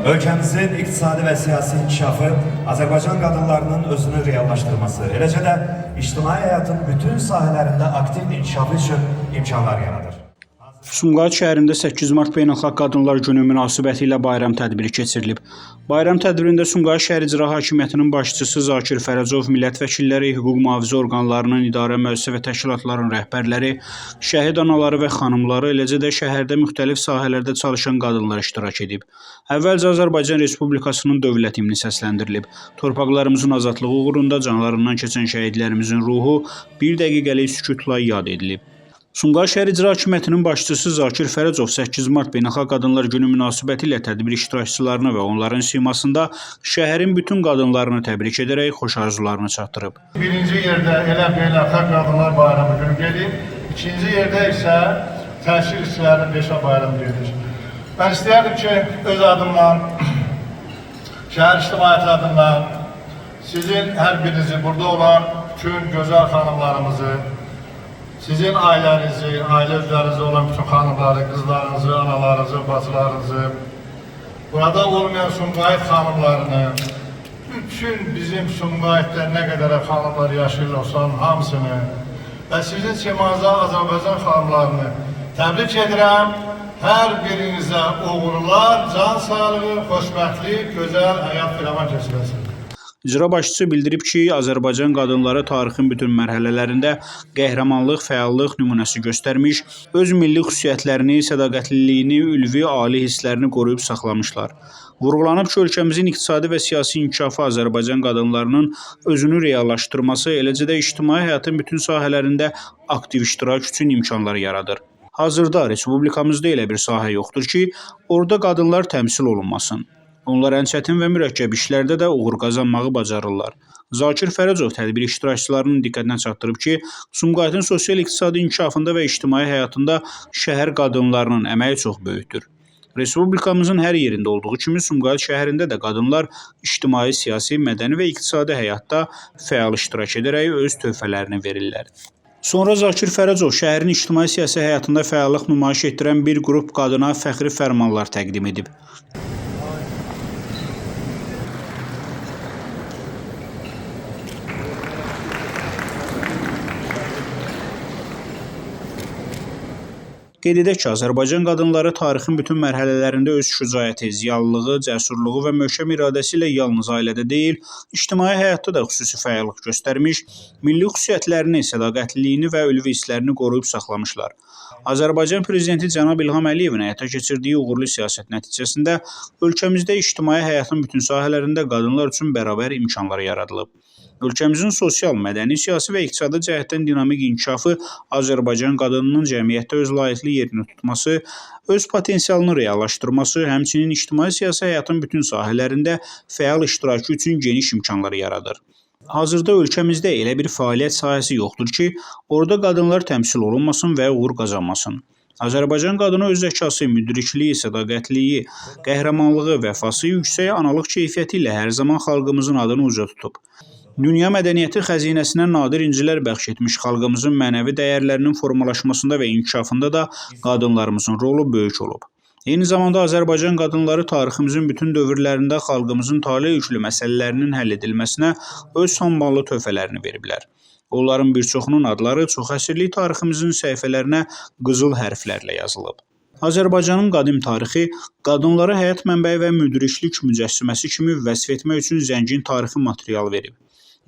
Ölkəmizin iqtisadi və siyasi inkişafı Azərbaycan qadınlarının özünü reallaşdırması, eləcə də ictimai həyatın bütün sahələrində aktiv inkişafı üçün imkanlar yaradır. Sumqayıt şəhərində 8 mart Beynəlxalq Qadınlar Günü münasibətilə ilə bayram tədbiri keçirilib. Bayram tədbirində Sumqayıt şəhər İcra Hakimiyyətinin başçısı Zakir Fərəcov, millət vəkilləri, hüquq mühafizə orqanlarının, idarə, müəssisə və təşkilatların rəhbərləri, şəhid anaları və xanımları, eləcə də şəhərdə müxtəlif sahələrdə çalışan qadınlar iştirak edib. Əvvəlcə Azərbaycan Respublikasının dövlət himni səsləndirilib. Torpaqlarımızın azadlığı uğrunda canlarından keçən şəhidlərimizin ruhu bir dəqiqəlik sükutla yad edilib. Sumqayıt şəhər İcra Hakimiyyətinin başçısı Zakir Fərəcov 8 mart Beynəlxalq Qadınlar Günü münasibətilə tədbir iştirakçılarını və onların simasında şəhərin bütün qadınlarını təbrik edərək xoş arzularını çatdırıb. Birinci yerdə elə Beynəlxalq Qadınlar Bayramı günü gedir. İkinci yerdə isə təhsil işçilərinin peşə bayramı gedir. Mən istəyərdim ki, öz adımdan, şəhər ictimaiyyəti adından sizin hər birinizi, burada olan bütün gözəl xanımlarımızı, sizin ailənizi, ailə üzvlərinizdə olan bütün xanımları, qızlarınızı, analarınızı, bacılarınızı, burada olmayan Sumqayıt xanımlarını, bütün bizim Sumqayıtda nə qədər xanımlar yaşayırlar, hamısını və sizin simanıza Azərbaycan xanımlarını təbrik edirəm. Hər birinizə uğurlar, can sağlığı, xoşbəxtlik, gözəl həyat firavan keçirəsiniz. İcra başçısı bildirib ki, Azərbaycan qadınları tarixin bütün mərhələlərində qəhrəmanlıq, fəallıq nümunəsi göstərmiş, öz milli xüsusiyyətlərini, sədaqətliliyini, ülvi, ali hisslərini qoruyub saxlamışlar. Vurğulanıb ki, ölkəmizin iqtisadi və siyasi inkişafı Azərbaycan qadınlarının özünü reallaşdırması, eləcə də ictimai həyatın bütün sahələrində aktiv iştirak üçün imkanlar yaradır. Hazırda respublikamızda elə bir sahə yoxdur ki, orada qadınlar təmsil olunmasın. Onlar ən çətin və mürəkkəb işlərdə də uğur qazanmağı bacarırlar. Zakir Fərəcov tədbir iştirakçılarının diqqətinə çatdırıb ki, Sumqayıtın sosial-iqtisadi inkişafında və ictimai həyatında şəhər qadınlarının əməyi çox böyükdür. Respublikamızın hər yerində olduğu kimi Sumqayıt şəhərində də qadınlar ictimai, siyasi, mədəni və iqtisadi həyatda fəal iştirak edərək öz töhfələrini verirlər. Sonra Zakir Fərəcov şəhərin ictimai-siyasi həyatında fəallıq nümayiş etdirən bir qrup qadına fəxri fərmanlar təqdim edib. Qeyd edək ki, Azərbaycan qadınları tarixin bütün mərhələlərində öz şücaəti, ziyalılığı, cəsurluğu və möhkəm iradəsi ilə yalnız ailədə deyil, ictimai həyatda da xüsusi fəallıq göstərmiş, milli xüsusiyyətlərini, sədaqətliliyini və ülvi hisslərini qoruyub saxlamışlar. Azərbaycan Prezidenti cənab İlham Əliyevin həyata keçirdiyi uğurlu siyasət nəticəsində ölkəmizdə ictimai həyatın bütün sahələrində qadınlar üçün bərabər imkanlar yaradılıb. Ölkəmizin sosial, mədəni, siyasi və iqtisadi cəhətdən dinamik inkişafı Azərbaycan qadınının cəmiyyətdə öz layiqli yerini tutması, öz potensialını reallaşdırması, həmçinin ictimai-siyasi həyatın bütün sahələrində fəal iştirakı üçün geniş imkanlar yaradır. Hazırda ölkəmizdə elə bir fəaliyyət sahəsi yoxdur ki, orada qadınlar təmsil olunmasın və uğur qazanmasın. Azərbaycan qadını öz zəkası, müdrikliyi, sədaqətliyi, qəhrəmanlığı, vəfası, yüksək analıq keyfiyyəti ilə hər zaman xalqımızın adını uca tutub. Dünya mədəniyyəti xəzinəsinə nadir incilər bəxş etmiş xalqımızın mənəvi dəyərlərinin formalaşmasında və inkişafında da qadınlarımızın rolu böyük olub. Eyni zamanda Azərbaycan qadınları tariximizin bütün dövrlərində xalqımızın tale yüklü məsələlərinin həll edilməsinə öz samballı töhfələrini veriblər. Onların bir çoxunun adları çox əsrlik tariximizin səhifələrinə qızıl hərflərlə yazılıb. Azərbaycanın qədim tarixi qadınları həyat mənbəyi və müdriklik mücəssiməsi kimi vəsf etmək üçün zəngin tarixi material verib.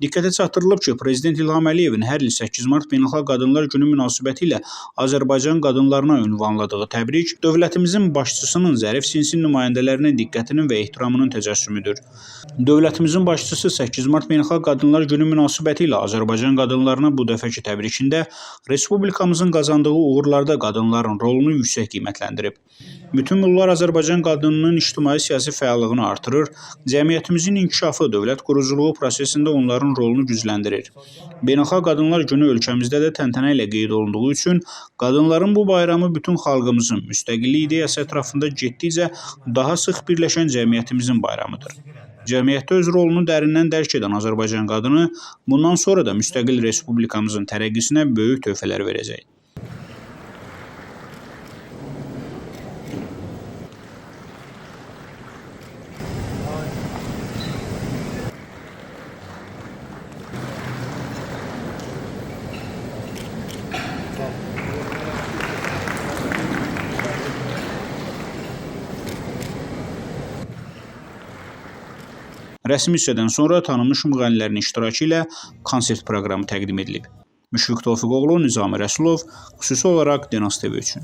Diqqətə çatdırılıb ki, Prezident İlham Əliyevin hər il 8 mart Beynəlxalq Qadınlar Günü münasibətilə Azərbaycan qadınlarına ünvanladığı təbrik dövlətimizin başçısının zərif sinsi nümayəndələrinin diqqətinin və ehtiramının təcəssümüdür. Dövlətimizin başçısı 8 mart Beynəlxalq Qadınlar Günü münasibətilə Azərbaycan qadınlarına bu dəfəki təbrikində respublikamızın qazandığı uğurlarda qadınların rolunu yüksək qiymətləndirib. Bütün bunlar Azərbaycan qadınının ictimai-siyasi fəallığını artırır, cəmiyyətimizin inkişafı, dövlət quruculuğu prosesində onların rolunu gücləndirir. Beynəlxalq Qadınlar Günü ölkəmizdə də təntənə ilə qeyd olunduğu üçün qadınların bu bayramı bütün xalqımızın müstəqillik ideyası ətrafında getdikcə daha sıx birləşən cəmiyyətimizin bayramıdır. Cəmiyyətdə öz rolunu dərindən dərk edən Azərbaycan qadını bundan sonra da müstəqil respublikamızın tərəqqisinə böyük töhfələr verəcək. Rəsmi hissədən sonra tanınmış müğənnilərin iştirakı ilə konsert proqramı təqdim edilib. Müşfiq Tofiqoğlu, Nizami Rəsulov, xüsusi olaraq Denas TV üçün.